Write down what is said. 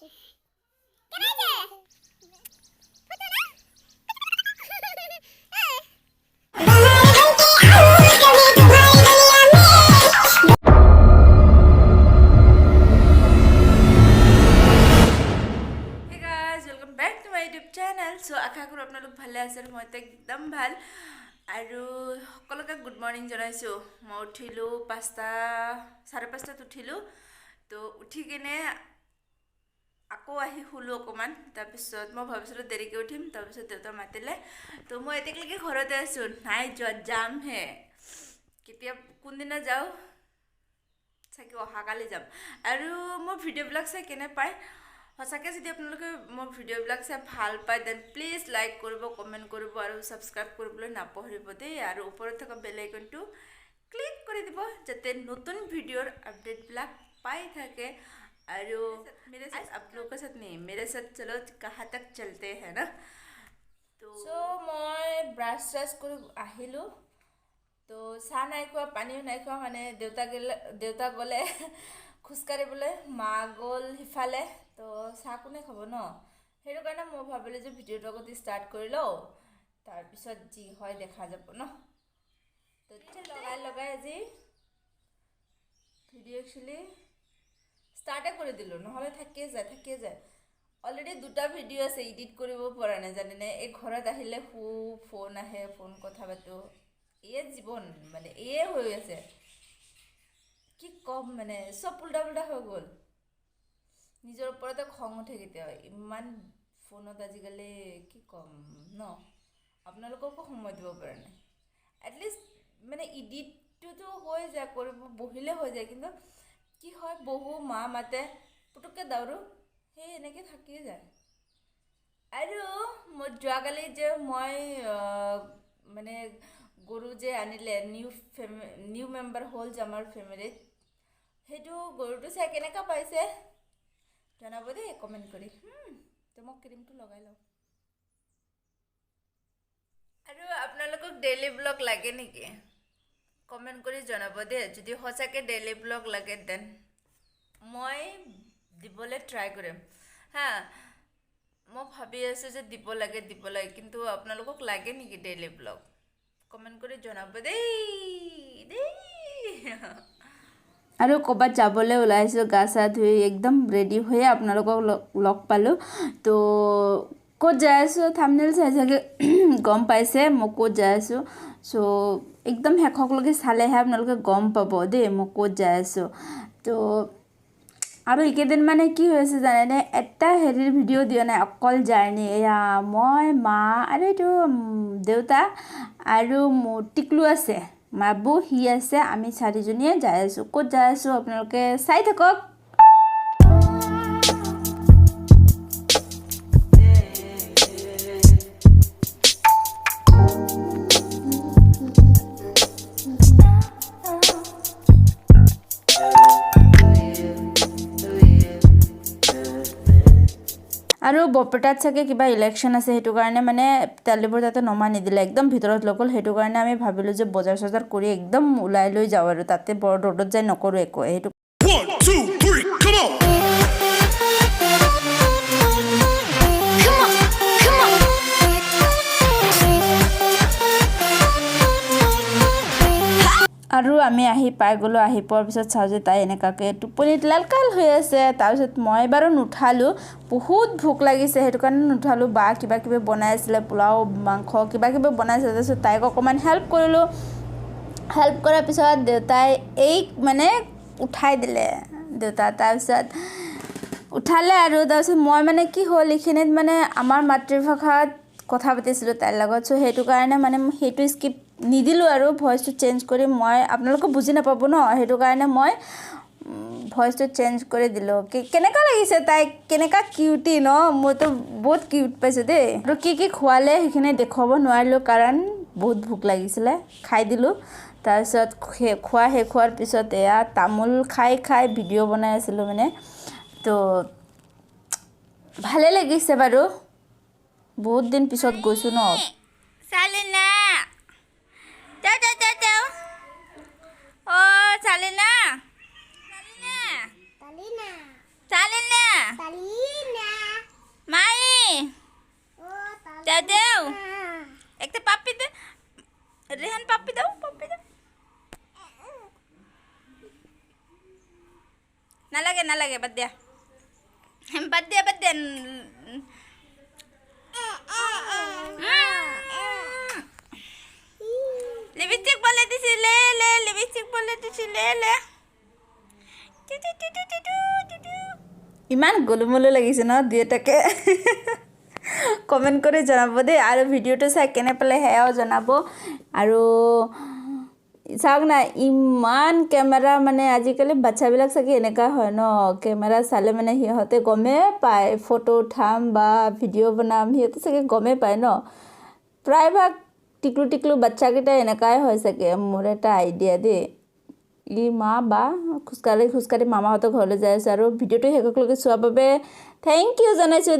Hey guys, welcome back to my YouTube channel. So আশা কৰোঁ আপোনালোক ভালে আছে আৰু মইতো একদম ভাল। আৰু সকলোকে গুড মৰ্ণিং জনাইছোঁ। মই উঠিলোঁ 5টা, 5:30ত উঠিলোঁ। তো উঠি কিনে আকৌ আহি শুলোঁ অকণমান। তাৰপিছত মই ভাবিছিলোঁ দেৰিকৈ উঠিম, তাৰপিছত দেউতা মাতিলে। তো মই এতিয়ালৈকে ঘৰতে আছোঁ, নাই যোৱা, যামহে। কেতিয়া কোনদিনা যাওঁ, চাগে অহাকালি যাম। আৰু মোৰ ভিডিঅ'বিলাক চাই কেনে পায় সঁচাকৈ, যদি আপোনালোকে মোৰ ভিডিঅ'বিলাক চাই ভাল পায়, then please like কৰিব, কমেণ্ট কৰিব আৰু ছাবস্ক্ৰাইব কৰিবলৈ নাপাহৰিব দেই। আৰু ওপৰত থকা বেল আইকনটো ক্লিক কৰি দিব, যাতে নতুন ভিডিঅ'ৰ আপডেটবিলাক পাই থাকে। আৰু मेरे साथ, आप लोगों के साथ नहीं, मेरे साथ चलो, कहाँ तक चलते हैं ना। তো চ' মই ব্ৰাছ চ্ৰাছ কৰি আহিলোঁ। তো চাহ নাই খোৱা, পানীও নাই খোৱা। মানে দেউতা গ'লে, দেউতা গ'লে খোজকাঢ়িবলৈ, মা গ'ল সিফালে, তো চাহ কোনে খাব ন? সেইটো কাৰণে মই ভাবিলোঁ যে ভিডিঅ'টো আগতে ষ্টাৰ্ট কৰি লওঁ, তাৰপিছত যি হয় দেখা যাব ন। তো লগাই লগাই আজি ভিডিঅ' একচুৱেলি ষ্টাৰ্টে কৰি দিলোঁ, নহ'লে থাকিয়ে যায়, থাকিয়ে যায়। অলৰেডি দুটা ভিডিঅ' আছে, এডিট কৰিব পৰা নাই, জানেনে? এই ঘৰত আহিলে শু, ফোন আহে, ফোন কথা পাতোঁ, এয়ে জীৱন, মানে এয়ে হৈ আছে। কি ক'ম, মানে চব উল্টা পুল্টা হৈ গ'ল। নিজৰ ওপৰতে খং উঠে কেতিয়াবা, ইমান ফোনত আজিকালি, কি ক'ম ন। আপোনালোককো সময় দিব পৰা নাই। এটলিষ্ট মানে এডিটটোতো হৈ যায়, কৰিব বহিলে হৈ যায়। কিন্তু কি হয়, বহু মা মাতে, পুটুককৈ দৌৰোঁ, সেই এনেকৈ থাকিয়ে যায়। আৰু মই যোৱাকালি যে মই মানে গৰু যে আনিলে, নিউ মেম্বাৰ হ'ল যে আমাৰ ফেমিলিত, সেইটো গৰুটো চাই কেনেকুৱা পাইছে জনাব দেই কমেণ্ট কৰি। তো মই ক্ৰীমটো লগাই লওঁ। আৰু আপোনালোকক ডেইলি ব্লগ লাগে নেকি, কমেণ্ট কৰি জনাব দেই। যদি সঁচাকৈ ডেইলি ব্লগ লাগে, then মই দিবলৈ ট্ৰাই কৰিম। হা, মই ভাবি আছোঁ যে দিব লাগে, দিব লাগে, কিন্তু আপোনালোকক লাগে নেকি ডেইলি ব্লগ, কমেণ্ট কৰি জনাব দেই দেই। আৰু ক'ৰবাত যাবলৈ ওলাইছোঁ, গা চা ধুই একদম ৰেডি হৈয়ে আপোনালোকক লগ পালোঁ। তো ক'ত যাই আছোঁ, থামনেল চাই চাগে গম পাইছে মই ক'ত যাই আছোঁ। চ' একদম শেষকলৈকে চালেহে আপোনালোকে গম পাব দেই মই ক'ত যাই আছোঁ। তো আৰু এইকেইদিন মানে কি হৈ আছে জানেনে? এটা হেৰিৰ ভিডিঅ' দিয়া নাই, অকল জাৰ্ণি। এয়া মই, মা আৰু এইটো দেউতা আৰু মোৰ টিকলু আছে, মাবু সি আছে, আমি চাৰিজনীয়ে যাই আছোঁ। ক'ত যাই আছোঁ আপোনালোকে চাই থাকক। আৰু বৰপেটাত চাগে কিবা ইলেকশ্যন আছে, সেইটো কাৰণে মানে তেলিবোৰ তাতে নমা নিদিলে, একদম ভিতৰত লৈ গ'ল। সেইটো কাৰণে আমি ভাবিলোঁ যে বজাৰ চজাৰ কৰি একদম ওলাই লৈ যাওঁ আৰু তাতে বৰ ৰ'দত যাই নকৰোঁ একো সেইটো। One, two, three, come on! Come on, come on. আৰু আমি আহি পাই গ'লোঁ। আহি পোৱাৰ পিছত চাওঁ যে তাই এনেকুৱাকৈ টোপনিত লালকাল হৈ আছে। তাৰপিছত মই বাৰু নুঠালোঁ, বহুত ভোক লাগিছে, সেইটো কাৰণে নুঠালোঁ। বা কিবা কিবি বনাই আছিলে, পোলাও মাংস কিবা কিবি বনাইছিলে। তাৰপিছত তাইক অকণমান হেল্প কৰিলোঁ। হেল্প কৰাৰ পিছত দেউতাই এইক মানে উঠাই দিলে দেউতা। তাৰপিছত উঠালে আৰু তাৰপিছত মই মানে কি হ'ল, এইখিনিত মানে আমাৰ মাতৃভাষাত কথা পাতিছিলোঁ তাইৰ লগত। চ' সেইটো কাৰণে মানে সেইটো স্কিপ নিদিলোঁ আৰু ভইচটো চেঞ্জ কৰি মই, আপোনালোকে বুজি নাপাব ন, সেইটো কাৰণে মই ভইচটো চেঞ্জ কৰি দিলোঁ। কেনেকুৱা লাগিছে তাইক, কেনেকুৱা কিউটি ন? মইতো বহুত কিউট পাইছোঁ দেই। আৰু কি কি খোৱালে সেইখিনি দেখুৱাব নোৱাৰিলোঁ, কাৰণ বহুত ভোক লাগিছিলে, খাই দিলোঁ। তাৰপিছত খোৱা শেষ হোৱাৰ পিছত এয়া তামোল খাই খাই ভিডিঅ' বনাই আছিলোঁ মানে। তো ভালে লাগিছে বাৰু, বহুত দিন পিছত গৈছোঁ ন। চালিনা, যাও যাও যাও যাও, অ চালিনা, চালিনা, Talina. চালিনা। Talina. দাও দাও, একটা পাপ্পি দে। রেহান, পাপ্পি দাও, পাপ্পি দাও। নালাগে, নালাগে, বাদ দিয়া, বাদ দিয়া, বাদ দিয়া। লিপস্টিক বলে দিছি, লে লে, লিপস্টিক বলে দিছি, লে লে। টু টু টু টু টু টু টু। ইমান গোলোমোলো লাগিছে ন দুয়োটাকে? কমেণ্ট কৰি জনাব দেই। আৰু ভিডিঅ'টো চাই কেনে পালে সেয়াও জনাব। আৰু চাওক না, ইমান কেমেৰা, মানে আজিকালি বাচ্ছাবিলাক চাগে এনেকুৱা হয় ন, কেমেৰা চালে মানে সিহঁতে গমেই পায়, ফটো উঠাম বা ভিডিঅ' বনাম, সিহঁতে চাগে গমেই পায় ন। প্ৰায়ভাগ টিকলু টিকলু বাচ্ছাকেইটা এনেকুৱাই হয় চাগে, মোৰ এটা আইডিয়া দেই। ই মা বা খোজকাঢ়ি খোজকাঢ়ি মামাহঁতৰ ঘৰলৈ যাই আছে। আৰু ভিডিঅ'টো শেষলৈকে চোৱাৰ বাবে thank U জনাইছোঁ।